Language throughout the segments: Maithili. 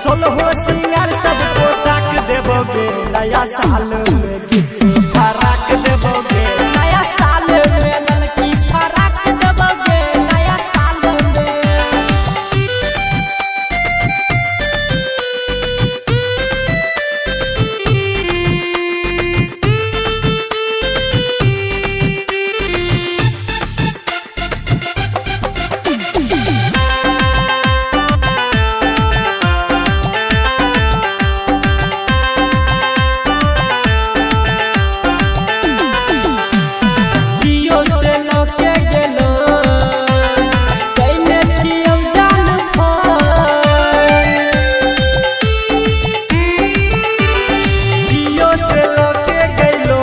सोलहो सिंगार सब पोशाक देबोगे, नया साल में गिफ्ट फराक देबोगे। नया साल में ललकी फराक देबोगे, नया साल में। जियो से लके गेलो कैने छियौ जान फोन। जियो से लके गइलो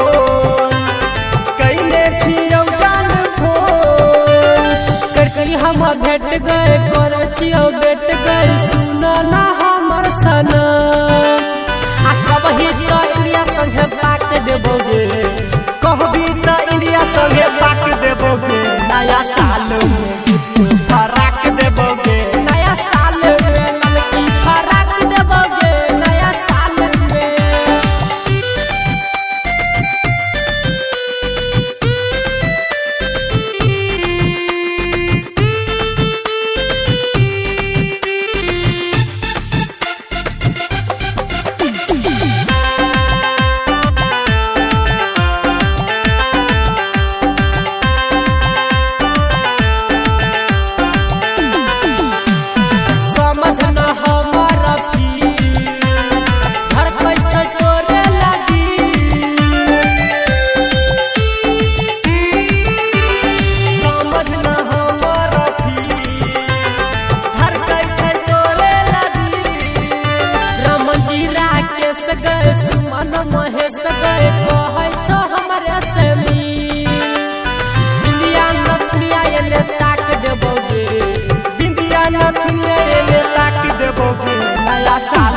कैने छियौ जान फोन। करकरी हम भेट गए कर छियौ भेट गए, सुन ना हमर सना। आ कबही तो इंडिया संगे पाक देबोगे, कहबी त इंडिया संगे पाक देबोगे, नया साल में गिफ्ट फराक देबोगे। नया साल में ललकी फराक देबोगे, नया साल में। समझ न हमारा फील, धड़कै छै तोरे लागी। समझ न हमर फील, धड़कै छै तोरे लागी। रमन जी राकेश गए सुमन महेश गए, कहै छौ हमरे से मिल। बिंदिया नथुनिया एने ताक देबोगे, बिंदिया नथुनिया एने ताक देबोगे, नया साल